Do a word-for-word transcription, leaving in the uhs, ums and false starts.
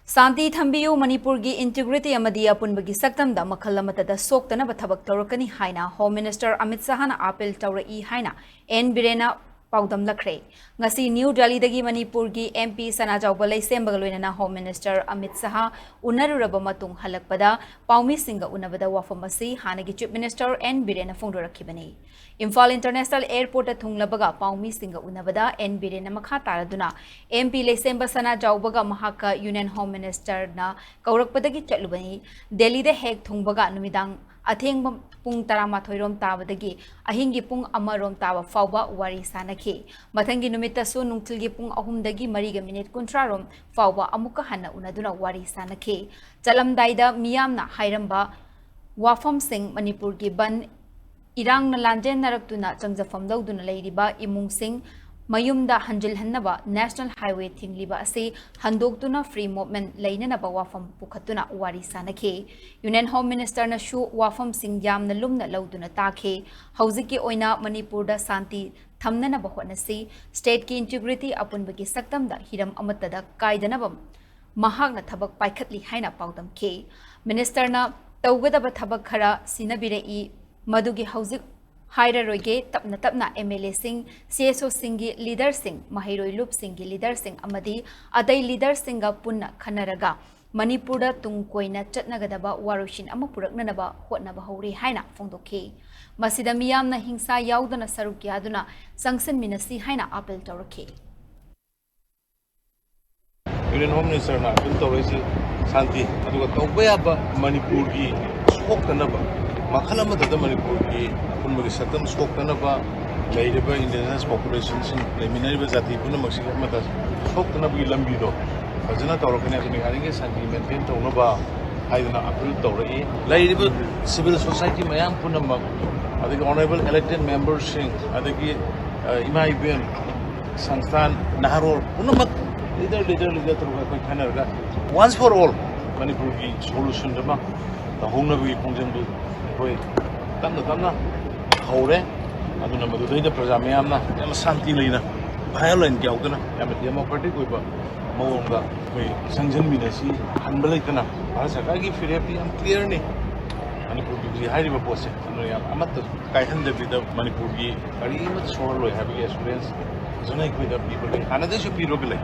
ꯁꯥꯟꯇꯤ ꯊꯝꯕꯤꯌꯨ, ꯃꯅꯤꯄꯨꯔꯒꯤ ꯏꯟꯇꯤꯒ꯭ꯔꯤꯇꯤ ꯑꯃꯗꯤ ꯑꯄꯨꯟꯕꯒꯤ ꯁꯛꯇꯝꯗ ꯃꯈꯜ ꯑꯃꯠꯇꯗ ꯁꯣꯛꯇꯅꯕ ꯊꯕꯛ ꯇꯧꯔꯛꯀꯅꯤ ꯍꯥꯏꯅ ꯍꯣꯝ ꯃꯤꯅꯤꯁꯇꯔ ꯑꯃꯤꯠ ꯁꯍꯥꯅ ꯑꯥꯄꯤꯜ ꯇꯧꯔꯛꯏ ꯍꯥꯏꯅ ꯑꯦꯟ ꯕꯤꯔꯦꯟꯅ ꯄꯥꯎꯗꯝꯂꯛꯈ꯭ꯔꯦ꯫ ꯉꯁꯤ ꯅ꯭ꯌꯨ ꯗꯦꯜꯂꯤꯗꯒꯤ ꯃꯅꯤꯄꯨꯔꯒꯤ ꯑꯦꯝ ꯄꯤ ꯁꯅꯥꯖꯥꯎꯕ ꯂꯩꯁꯦꯝꯕꯒ ꯂꯣꯏꯅꯅ ꯍꯣꯝ ꯃꯤꯅꯤꯁꯇꯔ ꯑꯃꯤꯠ ꯁꯍꯥ ꯎꯅꯔꯨꯔꯕ ꯃꯇꯨꯡ ꯍꯜꯂꯛꯄꯗ ꯄꯥꯎꯃꯤꯁꯤꯡꯒ ꯎꯅꯕꯗ ꯋꯥꯐꯝ ꯑꯁꯤ ꯍꯥꯟꯅꯒꯤ ꯆꯤꯐ ꯃꯤꯅꯤꯁꯇꯔ ꯑꯦꯟ ꯕꯤꯔꯦꯟꯅ ꯐꯣꯡꯗꯣꯔꯛꯈꯤꯕꯅꯤ꯫ ꯏꯝꯐꯥꯜ ꯏꯟꯇꯔꯅꯦꯁꯅꯦꯜ ꯑꯦꯌꯔꯄꯣꯔꯠꯇ ꯊꯨꯡꯂꯕꯒ ꯄꯥꯎꯃꯤꯁꯤꯡꯒ ꯎꯅꯕꯗ ꯑꯦꯟ ꯕꯤꯔꯦꯟꯅ ꯃꯈꯥ ꯇꯥꯔꯗꯨꯅ ꯑꯦꯝ ꯄꯤ ꯂꯩꯁꯦꯝꯕ ꯁꯅꯥꯖꯥꯎꯕꯒ ꯃꯍꯥꯛꯀ ꯌꯨꯅꯤꯌꯟ ꯍꯣꯝ ꯃꯤꯅꯤꯁꯇꯔꯅ ꯀꯧꯔꯛꯄꯗꯒꯤ ꯆꯠꯂꯨꯕꯅꯤ꯫ ꯗꯦꯜꯂꯤꯗ ꯍꯦꯛ ꯊꯨꯡꯕꯒ ꯅꯨꯃꯤꯗꯥꯡ ꯑꯊꯦꯡꯕ ꯄꯨꯡ ꯇꯔꯥꯃꯥꯊꯣꯏ ꯔꯣꯝ ꯇꯥꯕꯗꯒꯤ ꯑꯍꯤꯡꯒꯤ ꯄꯨꯡ ꯑꯃ ꯔꯣꯝ ꯇꯥꯕ ꯐꯥꯎꯕ ꯋꯥꯔꯤ ꯁꯥꯅꯈꯤ꯫ ꯃꯊꯪꯒꯤ ꯅꯨꯃꯤꯠꯇꯁꯨ ꯅꯨꯡꯊꯤꯜꯒꯤ ꯄꯨꯡ ꯑꯍꯨꯝꯗꯒꯤ ꯃꯔꯤꯒ ꯃꯤꯅꯤꯠ ꯀꯨꯟꯊ꯭ꯔꯥ ꯔꯣꯝ ꯐꯥꯎꯕ ꯑꯃꯨꯛꯀ ꯍꯟꯅ ꯎꯅꯗꯨꯅ ꯋꯥꯔꯤ ꯁꯥꯅꯈꯤ꯫ ꯆꯠꯂꯝꯗꯥꯏꯗ ꯃꯤꯌꯥꯝꯅ ꯍꯥꯏꯔꯝꯕ ꯋꯥꯐꯝꯁꯤꯡ, ꯃꯅꯤꯄꯨꯔꯒꯤ ꯕꯟ ꯏꯔꯥꯡꯅ ꯂꯥꯟꯖꯦꯟꯅꯔꯛꯇꯨꯅ ꯆꯪꯖꯐꯝ ꯂꯧꯗꯨꯅ ꯂꯩꯔꯤꯕ ꯏꯃꯨꯡꯁꯤꯡ ꯃꯌꯨꯝꯗ ꯍꯟꯖꯤꯜꯍꯟꯅꯕ ꯅꯦꯁꯅꯦꯜ ꯍꯥꯏꯋꯦ ꯊꯤꯡꯂꯤꯕ ꯑꯁꯤ ꯍꯟꯗꯣꯛꯇꯨꯅ ꯐ꯭ꯔꯤ ꯃꯨꯚꯃꯦꯟꯠ ꯂꯩꯅꯅꯕ ꯋꯥꯐꯝ ꯄꯨꯈꯠꯇꯨꯅ ꯋꯥꯔꯤ ꯁꯥꯅꯈꯤ꯫ ꯌꯨꯅꯤꯌꯟ ꯍꯣꯝ ꯃꯤꯅꯤꯁꯇꯔꯅꯁꯨ ꯋꯥꯐꯝꯁꯤꯡ ꯌꯥꯝꯅ ꯂꯨꯝꯅ ꯂꯧꯗꯨꯅ ꯇꯥꯈꯤ꯫ ꯍꯧꯖꯤꯛꯀꯤ ꯑꯣꯏꯅ ꯃꯅꯤꯄꯨꯔꯗ ꯁꯥꯟꯇꯤ ꯊꯝꯅꯅꯕ ꯍꯣꯠꯅꯁꯤ꯫ ꯁ꯭ꯇꯦꯠꯀꯤ ꯏꯟꯇꯤꯒ꯭ꯔꯤꯇꯤ, ꯑꯄꯨꯟꯕꯒꯤ ꯁꯛꯇꯝꯗ ꯍꯤꯔꯝ ꯑꯃꯠꯇꯗ ꯀꯥꯏꯗꯅꯕ ꯃꯍꯥꯛꯅ ꯊꯕꯛ ꯄꯥꯏꯈꯠꯂꯤ ꯍꯥꯏꯅ ꯄꯥꯎꯗꯝꯈꯤ꯫ ꯃꯤꯅꯤꯁꯇꯔꯅ ꯇꯧꯒꯗꯕ ꯊꯕꯛ ꯈꯔ ꯁꯤꯟꯅꯕꯤꯔꯛꯏ, ꯃꯗꯨꯒꯤ ꯍꯧꯖꯤꯛ ꯍꯥꯏꯔꯔꯣꯏꯒꯦ꯫ ꯇꯞꯅ ꯇꯞꯅ ꯑꯦꯝ ꯑꯦꯜ ꯑꯦꯁꯤꯡ, ꯁꯤ ꯑꯦꯁ ꯑꯣꯁꯤꯡꯒꯤ ꯂꯤꯗꯔꯁꯤꯡ, ꯃꯍꯩꯔꯣꯏ ꯂꯨꯞꯁꯤꯡꯒꯤ ꯂꯤꯗꯔꯁꯤꯡ ꯑꯃꯗꯤ ꯑꯇꯩ ꯂꯤꯗꯔꯁꯤꯡꯒ ꯄꯨꯟꯅ ꯈꯟꯅꯔꯒ ꯃꯅꯤꯄꯨꯔꯗ ꯇꯨꯡ ꯀꯣꯏꯅ ꯆꯠꯅꯒꯗꯕ ꯋꯥꯔꯣꯏꯁꯤꯟ ꯑꯃ ꯄꯨꯔꯛꯅꯅꯕ ꯍꯣꯠꯅꯕ ꯍꯧꯔꯤ ꯍꯥꯏꯅ ꯐꯣꯡꯗꯣꯛꯈꯤ꯫ ꯃꯁꯤꯗ ꯃꯤꯌꯥꯝꯅ ꯍꯤꯡꯁꯥ ꯌꯥꯎꯗꯅ ꯁꯔꯨꯛ ꯌꯥꯗꯨꯅ ꯆꯪꯁꯤꯟꯃꯤꯟꯅꯁꯤ ꯍꯥꯏꯅ ꯑꯥꯄꯤꯜ ꯇꯧꯔꯛꯈꯤ꯫ ꯌꯨꯅꯤꯌꯟ ꯍꯣꯝ ꯃꯤꯅꯤꯁꯇꯔꯅ ꯑꯥꯄꯤꯜ ꯇꯧꯔꯛꯏꯁꯤ ꯁꯥꯟꯇꯤ, ꯑꯗꯨꯒ ꯇꯧꯕ ꯌꯥꯕ ꯃꯅꯤꯄꯨꯔꯒꯤ ꯁꯣꯛꯇꯅꯕ ꯃꯈꯜ ꯑꯃꯠꯇꯗ ꯃꯅꯤꯄꯨꯔꯒꯤ ꯑꯄꯨꯟꯕꯒꯤ ꯁꯛꯇꯝ ꯁꯣꯛꯇꯅꯕ, ꯂꯩꯔꯤꯕ ꯏꯟꯗꯤꯖꯤꯅꯁ ꯄꯣꯄꯨꯂꯦꯁꯟꯁꯤꯡ, ꯂꯩꯃꯤꯟꯅꯔꯤꯕ ꯖꯥꯇꯤ ꯄꯨꯝꯅꯃꯛꯁꯤꯒꯤ ꯑꯃꯠꯇ ꯁꯣꯛꯇꯅꯕꯒꯤ ꯂꯝꯕꯤꯗꯣ ꯐꯖꯅ ꯇꯧꯔꯛꯀꯅꯤ꯫ ꯑꯗꯨꯅ ꯌꯥꯔꯤꯉꯩ ꯁꯥꯟꯇꯤ ꯃꯦꯟꯇꯦꯟ ꯇꯧꯅꯕ ꯍꯥꯏꯗꯨꯅ ꯑꯥꯄꯤꯜ ꯇꯧꯔꯛꯏ꯫ ꯂꯩꯔꯤꯕ ꯁꯤꯚꯤꯜ ꯁꯣꯁꯥꯏꯇꯤ ꯃꯌꯥꯝ ꯄꯨꯝꯅꯃꯛ, ꯑꯗꯒꯤ ꯑꯣꯅꯔꯦꯕꯜ ꯏꯂꯦꯛꯇꯦꯗ ꯃꯦꯝꯕꯔꯁꯤꯡ, ꯑꯗꯒꯤ ꯑ, ꯏꯃꯥ ꯏꯕꯦꯟ, ꯁꯪꯁꯊꯥꯟ, ꯅꯍꯥꯔꯣꯜ ꯄꯨꯝꯅꯃꯛ, ꯂꯤꯗꯔ ꯂꯤꯗꯔ ꯂꯤꯗꯔ ꯇꯧꯔꯒ ꯑꯩꯈꯣꯏ ꯈꯟꯅꯔꯒ once for all ꯃꯅꯤꯄꯨꯔꯒꯤ ꯁꯣꯂꯨꯁꯟ ꯑꯃ ꯇꯧꯍꯧꯅꯕꯒꯤ ꯈꯣꯡꯖꯪꯗꯨ ꯑꯩꯈꯣꯏ ꯇꯞꯅ ꯇꯞꯅ ꯍꯧꯔꯦ꯫ ꯑꯗꯨꯅ ꯃꯗꯨꯗꯩꯗ ꯄ꯭ꯔꯖꯥ ꯃꯌꯥꯝꯅ ꯌꯥꯝꯅ ꯁꯥꯟꯇꯤ ꯂꯩꯅ, ꯚꯥꯏꯑꯣꯂꯦꯟ ꯌꯥꯎꯗꯅ ꯌꯥꯝꯅ ꯗꯦꯃꯣꯀ꯭ꯔꯦꯇꯤꯛ ꯑꯣꯏꯕ ꯃꯑꯣꯡꯗ ꯑꯩꯈꯣꯏ ꯆꯪꯁꯤꯟꯃꯤꯟꯅꯁꯤ꯫ ꯍꯟꯕ ꯂꯩꯇꯅ ꯚꯥꯔꯠ ꯁꯔꯀꯥꯔꯒꯤ ꯐꯤꯔꯦꯞꯇꯤ ꯌꯥꯝ ꯀ꯭ꯂꯤꯌꯥꯔꯅꯤ꯫ ꯃꯅꯤꯄꯨꯔꯒꯤ ꯍꯧꯖꯤꯛ ꯍꯥꯏꯔꯤꯕ ꯄꯣꯠꯁꯦ ꯑꯗꯨꯅ ꯌꯥꯝ ꯑꯃꯠꯇ ꯀꯥꯏꯍꯟꯗꯕꯤꯗ ꯃꯅꯤꯄꯨꯔꯒꯤ ꯀꯔꯤ ꯑꯃꯠꯇ ꯁꯣꯛꯍꯜꯂꯣꯏ ꯍꯥꯏꯕꯒꯤ ꯑꯦꯁꯨꯔꯦꯟꯁ ꯐꯖꯅ ꯑꯩꯈꯣꯏꯗ ꯄꯤꯕ ꯂꯩ, ꯍꯥꯟꯅꯗꯩꯁꯨ ꯄꯤꯔꯒ ꯂꯩ꯫